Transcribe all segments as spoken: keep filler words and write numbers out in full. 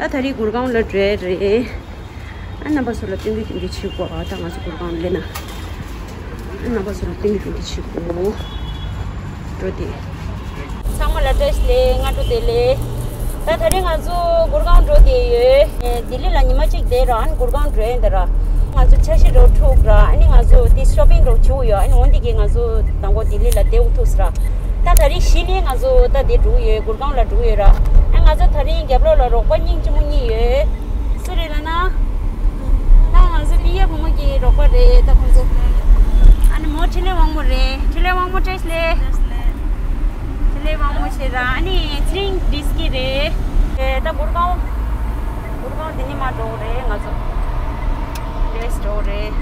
ད་ད་རེས་གུར་ཁང་ལ་འགྲོ་ཡ་རེད། ཨ་རྣམ་པ་ཚོ་ལ་སྟོན་གི་སྟོན་གི་བྱེད་དགོས། ཨ་ད་ང་ཚོ་གུར་ཁང་ལ་སླེབས་ན། ཨ་རྣམ་པ་ཚོ་ལ་སྟོན་གི་སྟོན་གི་བྱེད་དགོས། འགྲོ་དེ། ཚང་མ་ལ་བཀྲ་ཤིས་བདེ་ལེགས། སྔ་དྲོ་བདེ་ལེགས། ད་ད་རེས་ང་ཚོ་གུར་ཁང་འགྲོ་བསྡད་ཡོད། ལྡི་ལི་ལ་ཉི་མ་གཅིག་བསྡད་ར། ཨ་ནི་གུར་ཁང་འགྲོ་ཡིན་ད་ར། ང་ཚོ་འཆར་གཞི་རོགས་འཁྲུག་ར། ཨ་ནི་ང་ཚོ་དེ་ཤོ་པིང་རོགས་བྱུག་ཡོད། ཨ་ནི་འོན་ཏེ་གི་ང་ཚོ་དང་པོ་ལྡི་ལི་ལ་བསྡད་འོ་ཐུག་སི་ར། ད་ད་རེས་གཞི་ནས་ང་ཚོ་ད་དེ་འགྲོ་ཡོད། གུར་ཁང་ལ་འགྲོ་ཡོད་ར། ཨ་ང་ཚོ་ད་རེས་རྒྱབ་ལོགས་ལ་རོགས་པ་སྙིང་རྗེ་མོ་གཉིས་ཡོད། སུ་རེད་ལབ་ན། ད་ང་ཚོ་པི་ཡ་བུ་མོ་གི་རོགས་པ་རེད་ད་ཁོང་ཚོ། ཨ་ནི་མོ་འཕྲིན་ལས་དབང་མོ་རེད། འཕྲིན་ལས་དབང་མོ་བཀྲ་ཤིས་བདེ་ལེགས། འཕྲིན་ལས་དབང་མོ་བྱེད་ར། ཨ་ནི་ཚེ་རིང་བདེ་སྐྱིད་རེད། ཨེ་ད་གུར་ཁང་། གུར་ཁང་འདི་ནས་མར་འགྲོ་རེད། ང་ཚོ་ལེས་འགྲོ་རེད།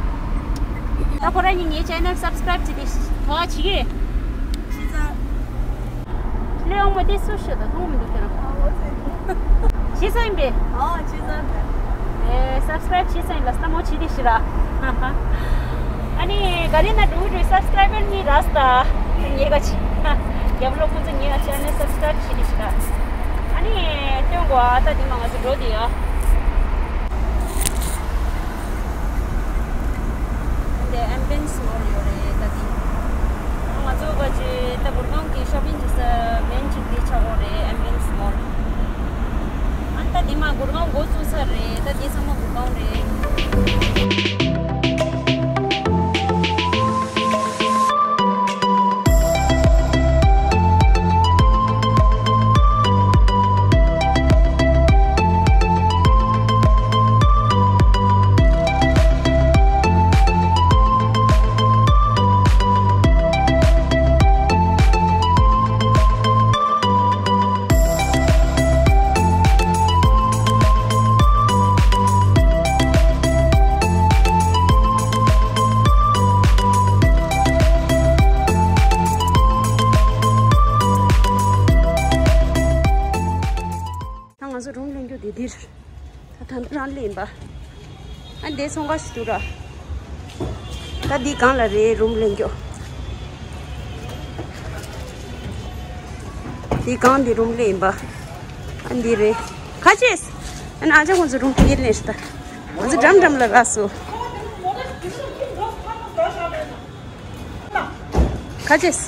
ད་ཁོ་རང་གཉིས་ངའི་ཆེ་ནལ་སབ་སི་ཀ་རེབ་བྱེད་དེ་ཐོག་བྱེད་ཀྱི། ལས་དབང་མོ་དེ་སུ་ཤོད་ད་མཐོང་མི་འདུག་ཁྱེད་རང་། ཤེས་ས་ཡིན་པས། ཨེ་སབ་སི་ཀ་རེབ་བྱེད་ས་ཡིན་ལ་སྟ་མོ་བྱེད་དེ་ཤི་ར། ཨ་ནི་ག་རེ་ན་འགྲོ་འགྲོ་སབ་སི་ཀ་རེ་བར་གཉིས་ར་སྟ། ངེད་ཀ་ཆི། རྒྱབ་ལོགས་ཁོང་ཚོ་ངེད་ཀ་ཆེ་ནལ་སབ་སི་ཀ་རེབ་བྱེད་དེ་ཤི་ར། ཨ་ནི་སྟོན་གོ་ཨ་ད་དེ་མ་ང་ཚོ་འགྲོ་དེ་ཡ། འདི་ཨེམ་བི་ཡེན་སི་མོལ་ཡོད་རེད་ད་དེ། ང་ཚོ་ག་ཅི་ད་གུར་ཁང་གི་ཤོ་པིང་བྱེད་ས་མེན་ཅིག་དེ་ཆགས་ཡོད་རེད། ཨེམ་བི་ཡེན་སི་མོལ། ཨ་ད་དེ་མ་གུར་ཁང་འགོ་བཙུགས་ས་རེད། ད་དེ་ཚང་མ་གུར་ཁང་རེད། ད་ང་ཚོ་རུམ་ལེན་རྒྱུ་དེ་འདིར། ད་ད་རང་ལེན་པ། ཨ་འདི་ཚོང་ཁང་ཞིག་འདུག་ར། ད་འདི་སྒང་ལ་རེད་རུམ་ལེན་རྒྱུ། འདི་སྒང་འདི་རུམ་ལེན་པ། ཨ་འདི་རེད། ཁ་ཅེས། ཨ་ན་ཨ་ཅག་ཁོང་ཚོ་རུམ་དེ་ལེན་ཤི་ད། ང་ཚོ་འགྲམ་འགྲམ་ལ་ར་སོ། ཁ་ཅེས།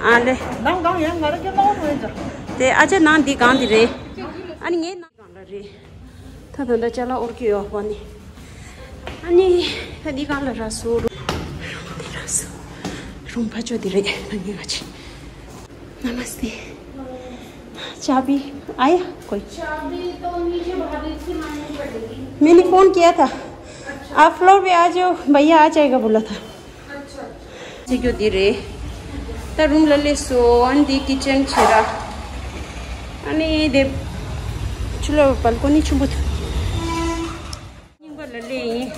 ཨ་ལེ། དེ་ཨ་ཅག་ནང་འདི་སྒང་འདི་རེད། ཨ་ནི་ངའི་ནང་སྒང་ལ་རེད། ད་ད་ལྟ་ཅ་ལག་དབོར་གྱི་ཡོད་པ་ནི། ཨ་ནི་ད་འདི་སྒང་ལ་ར་སོ། རུམ་འདི་ར་སོ། རུམ་ཕ་ཅོ་འདི་རེད། ད་ངས་ང་ཆེ། नमस्ते। चाबी आया कोई? चाबी तो नीचे बाहर से मांगनी पड़ेगी। मैंने फोन किया था। अच्छा। आप फ्लोर पे आ जाओ, भैया आ जाएगा बोला था। अच्छा, अच्छा। ཅི་རྒྱུ་འདི་རེད། ད་རུམ་ལ་སླེབས་སོང་། ཨ་ནི་འདི་ཀི་ཅན་བྱེད་ར། ཨ་ནི་དེ་ཆུ་ལ་བལ་ཀོ་ནི་ཆུང་པོ་དེ། རྙིང་པ་ལ་སླེབས་ཡིན།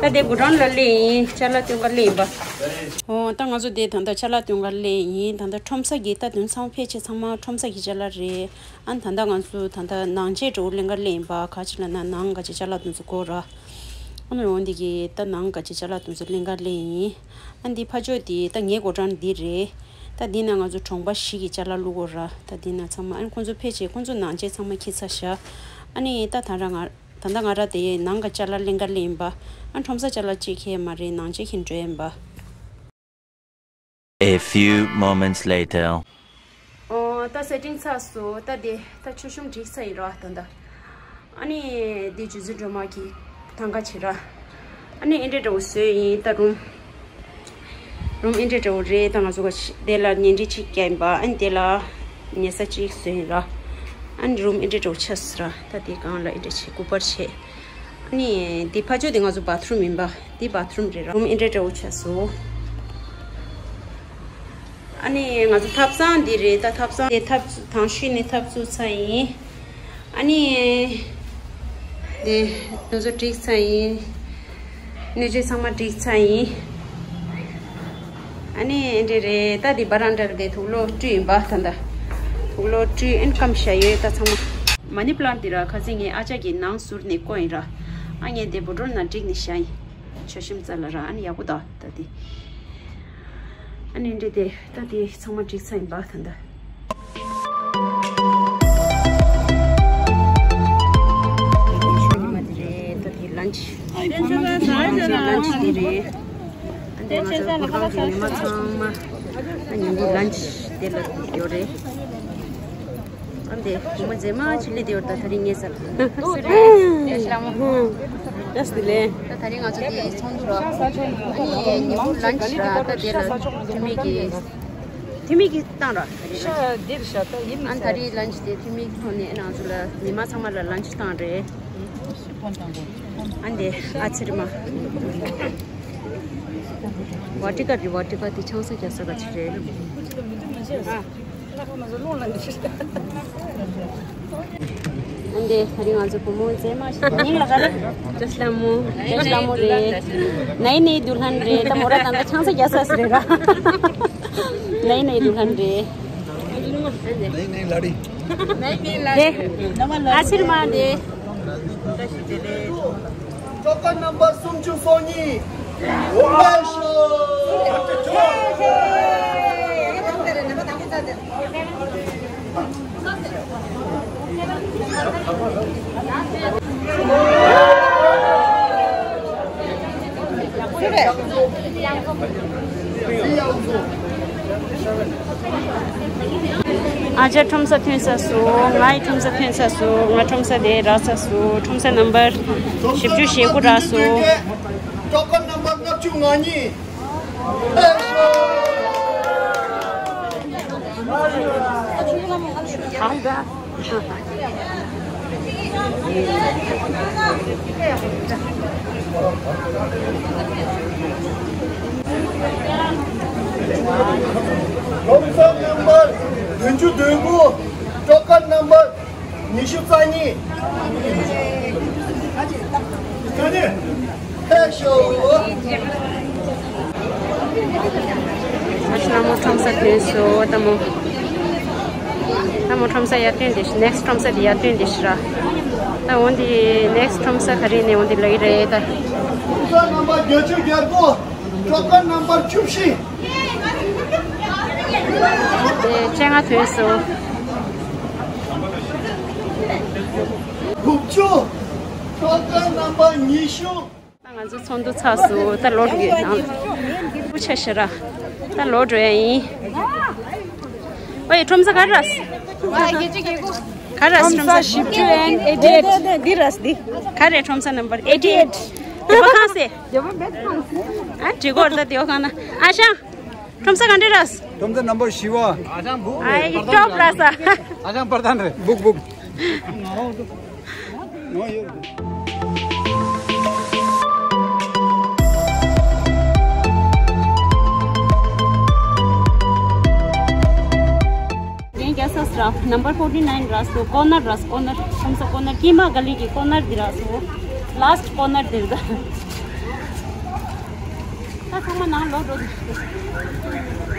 ད་དེ་བུ་ཌོན་ལ་སླེབས་ཡིན། ཅ་ལག་སྟོན་ག་སླེབས་ཡིན་པ། ཨོ་ད་ང་ཚོ་དེ་ད་ལྟ་ཅ་ལག་སྟོན་ག་སླེབས་ཡིན། ད་ལྟ་ཁྲོམ་ས་གི་ད་དོན་ཚང་ཕལ་ཆེར་ཚང་མ་ཁྲོམ་ས་གི་ཅ་ལག་རེད། ཨ་ད་ལྟ་ང་ཚོ་ད་ལྟ་ནང་ཆས་འགྲོ་ལེན་ག་སླེབས་ཡིན་པ། ག་ཅི་ལ་ན་ནང་ག་ཅི་ཅ་ལག་དོན་ཚོ་དགོས་ར། ཨ་ནི་འོ་འདི་གི་ད་ནང་ག་ཅི་ཅ་ལག་དོན་ཚོ་ལེན་ག་སླེབས་ཡིན། ཨ་འདི་ཕ་ཇོ་དེ་ད་ངའི་སྒོ་འགྲམ་འདི་རེད། ད་འདི་ན་ང་ཚོ་གྲོང་པ་བཞི་གི་ཅ་ལག་བླུག་གོ་ར། ད་འདི་ན་ཚང་མ་ཨ་ནི་ཁོང་ཚོ་ཕལ་ཆེར་ཁོང་ཚོ་ནང་ཆས་ཚང་མ་འཁྱེར་ཚར་ཤག་ཨ་ནི་ད་ད་ར་ང་ད་ལྟ་ང་ར་དེ་ནང་གི་ཅ་ལག་ལེན་ག་ལེན་པ། ཨ་ཁྲོམ་ས་ཅ་ལག་ཅིག་ཁེ་མ་རེད། ནང་ཆས་ཁེ་འགྲོ་ཡིན་པ། A few moments later. ཨོ་ད་སེ་ཊིང་ཚར་སོང་། ད་དེ་ད་ཆུ་ཤོམ་བསྒྲིགས་ཚར་ཡིན་ར་ད་ལྟ། ཨ་ནི་དེ་ཇུ་ཟི་སྒྲོལ་མ་གི་ཐང་ག་བྱེད་ར། ཨ་ནི་ཨེ་འདྲ་འདྲ་བོ་བཟོས་ཡིན་ད་རུམ། རུམ་ཨེ་འདྲ་འདྲ་བོ་རེད། ད་ང་ཚོ་ག་དེ་ལ་ཉལ་ཁྲི་གཅིག་བརྒྱབ་ཡིན་པ། ཨ་ནི་དེ་ལ་ཉལ་ས་གཅིག་བཟོས་ཡིན་ར། ཨ་ནི་རུམ་ཨེ་འདྲ་འདྲ་བོ་ཆགས་སོང་ར། ད་དེ་སྒང་ལ་ཨེ་འདྲ་བྱེད་སྐུ་པར་བྱེད། ཨ་ནི་འདི་ཕ་ཇོ་དེ་ང་ཚོ་བཱ་ཐི་རུམ་ཡིན་པ། འདི་བཱ་ཐི་རུམ་རེད་ར། རུམ་ཨེ་འདྲ་འདྲ་བོ་ཆགས་སོང་། ཨ་ནི་ང་ཚོ་ཐབ་ཚང་འདི་རེད། ད་ཐབ་ཚང་དེ་ཐབ་ཚུ་དང་ཤུལ་ནས་ཐབ་ཚུ་ཚ་ཡིན། ཨ་ནི། དེ་ང་ཚོ་བསྒྲིགས་ཚར་ཡིན། སྣོད་ཆས་ཚང་མ་བསྒྲིགས་ཚར་ཡིན། ཨ་ནི་འདི་རེད། ད་འདི་བ་རན་ཌ་ལ་དེ་དུག་ལོག་བཀྲུས་ཡིན་པ་ད་ལྟ། དུག་ལོག་བཀྲུས་ཨེན་སྐམ་བཞག་ཡོད་ད་ཚང་མ། མ་ནི་པ་ལན་ཊི་འདི་ར་ཁ་སང་ངས་ཨ་ཅག་གིས་ནང་ཟུར་ནས་བརྐོས་ཡིན་ར། ཨ་ངས་དེ་བུ་ཌོན་ནང་བསྒྲིགས་ནས་བཞག་ཡིན། ཆོ་ཤིམ་རྩ་ལ་ར་ཨ་ནི་ཡག་པོ་ད་ད་དེ། ཨ་ནི་འདི་དེ་ད་དེ་ཚང་མ་བསྒྲིགས་ཚར་ཡིན་པ་ད་ལྟ། རེད། ཨ་འདི་ང་ཚོ་གུར་ཁང་གི་མི་མང་ཚང་མ་ཨ་ཉིན་གུང་ལན་ཆི་དེ་ལ་ཡོད་རེད། ཨ་འདི་བུ་མོ་མཛེས་མ་ཆི་ལི་དེ་ཡོད་ད་ད་རིང་ངའི་སར་ཡ་ཤི་ལ་མོ། ཡ་ཤི་ལི་ལེ། ད་ད་རིང་ང་ཚོ་དེ་ཚོགས་འདུ་ར། ཨ་ནི་ཉིན་གུང་ལན་ཆི་ར་ད་དེ་ལ་དེ་མིག་གི་ཐི་མི་གི་བཏང་ར། ཤ་འདིར་ཤ་ད་ཡིན་ཨ་ད་རི་ལན་ཆི་དེ་ཐི་མི་གི་ཐོག་ནས་ང་ཚོ་ལ་ཉི་མ་ཚང་མ་ལ་ལན་ཆི་བཏང་རེད། ཨ་འདི་ཨ་ཚེ་རི་མ། བ་ཏི་ཀ་རི་བ་ཏི་ཀ་དེ་ཆང་ས་རྒྱག་ས་ག་ཅི་རེད། ཨ། ཨ་འདི་ད་རིང་ང་ཚོ་བུ་མོ་མཛེས་མ་ཞིག་མིང་ལ་ག་རེ། ཇ་སི་ལ་མོ། ཇ་སི་ལ་མོ་རེད། ནའི་ནའི་དུལ་ཧན་རེད། ད་མོ་ར་ད་ད་ཆང་ས་རྒྱག་ས་ཟེར་ར། ནའི་ནའི་དུལ་ཧན་རེད། ནའི་ནའི་ལ་རི། ནའི་ནའི་ལ་རི། ཨ་ཕྱིར་མ་འདི། ཀྲོ་ཀར་ནམ་བར་སུམ་ཅུ་སོ་གཉིས། ཨ་ཅག་ཁྲོམ་ས་ཐོན་ས་སུ། ང་ཡི་ཁྲོམ་ས་ཐོན་ས་སུ། ང་ཁྲོམ་ས་དེ་རག་ས་སུ། ཁྲོམ་ས་ནམ་བར་བཞི་བཅུ་ཞེ་དགུ་རག་སུ། ཀྲོ་ཀར་ནམ་བར་ལྔ་བཅུ་ང་གཉིས། ཁྲོམ་ས་ནམ་བར་བདུན་ཅུ་དོན་དགུ། ཀྲོ་ཀར་ནམ་བར་ཉི་ཤུ་རྩ་གཉིས། ཕེབས་ཤོག་ཨ་ཤ་ལ་མོ་ཁྲོམ་ས་ཐོན་སོང་། ད་མོ། ད་མོ་ཁྲོམ་ས་ཡར་ཐོན་དེ་ཤི། ནེག་སི་ཁྲོམ་ས་དེ་ཡར་ཐོན་དེ་ཤི་ར། ད་འོན་ཏེ་ནེག་སི་ཁྲོམ་ས་ག་རེ་ནས་འོན་ཏེ་ལོས་རེད་ད། ཁྲོམ་ས་ནམ་བར་བརྒྱད་ཅུ་གྱ་དགུ། ཀྲོ་ཀར་ནམ་བར་བཅུ་བཞི། དེ་ཆེད་མངགས་ཐོན་སོང་། དགུ་བཅུ། ཀྲོ་ཀར་ནམ་བར་ཉི་ཤུ། ད་ང་ཚོ་ཚོགས་འདུ་ཚར་སོང་། ད་ལོག་འགྲོ་ཡོད་ནང་། སྐུ་ཆ་ཤ་ར། ད་ལོག་འགྲོ་ཡ་ཡིན། ཨོ་ཡ་ཁྲོམ་ས་ག་རེ་ར། ག་རེ་ར་ཁྲོམ་ས་བཞི་བཅུ་ཨེན་ཨེ་ཊི་ཨེཊ། འདི་ར་འདི། ག་རེ་ཁྲོམ་ས་ནམ་བར་ཨེ་ཊི་ཨེཊ། དེ་པ་གང་སེ། ཨ་འགྲིག་གོ་ར་ད་དེ་བ་གང་ན། ཨ་ཤང་། ཁྲོམ་ས་ག་འདྲ་ར། ཁྲོམ་ས་ནམ་བར་བཞི་བ། ཨ་ཡི་ཀྲོབ་ར་ས། ཨ་ཅང་པར་ཐན་རེད། སྦུག་སྦུག་ཡིན་རྒྱ་ས་སི་ར། ནམ་བར་ཕོར་ཊི་ནའིན་ར་སོ། ཀོར་ནར་ར་སོ། ཀོར་ནར། ཁྲོམ་ས་ཀོར་ནར། ཀི་མ་ག་ལི་གི་ཀོར་ནར་འདི་ར་སོ། ལཱ་སི་ཊི་ཀོར་ནར་འདིར་ད། ད་ཚང་མ་ནང་ལོག་འགྲོ་དུས།